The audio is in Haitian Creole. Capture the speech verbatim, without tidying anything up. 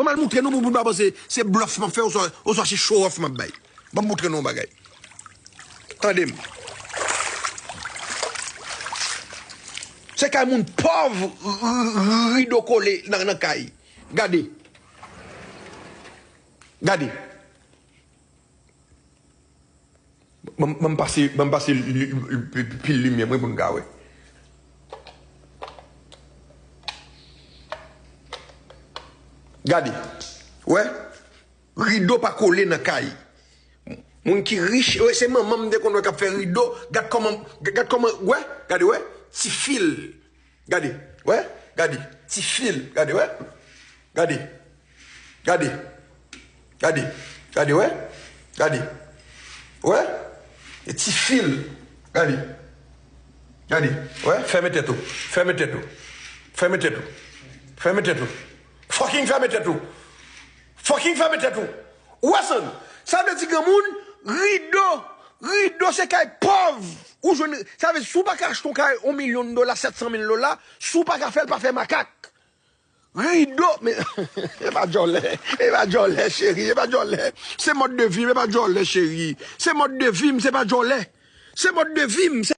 Al moutre nou pou moun pa panse se blòf m ap fè oswa, oswa se show off m ap bay. Ban m moutre nou yon bagay. Tande m. Se kay moun pòv, rido kole nan, nan kay. Gade. Gade. Ban m pase, ban m pase pil limyè mwen pou n ka wè. Gade. Wè? Rido pa kole nan kay. Moun ki rich, wè, se manman m te konn wè k ap fè rido. Gad kòman, gad kòman, wè? Gade, wè? Ti fil. Gade, wè? Gade. Ti fil. Gade, wè? Gade. Gade. Gade. Gade, wè? Gade. Wè? E ti fil. Gade. Gade. Wè? Fèmen tèt ou. Fèmen tèt ou. Fèmen tèt ou. Fèmen tèt ou. Fucking fèmen tèt ou. Fucking fèmen tèt ou. Ou wè sa? Sa vle di granmoun, rido, rido se kay pòv. Ou jwenn, sa vle di si w pa ka achte yon kay yon milyon dola, sèt san mil dola, si w pa ka fè l, pa fè makak. Rido, men, e pa djòlè, e pa djòlè, cheri, e pa djòlè. Se mòd de vi m, e pa djòlè, cheri. Se mòd de vi m, se pa djòlè. Se mòd de vi m, se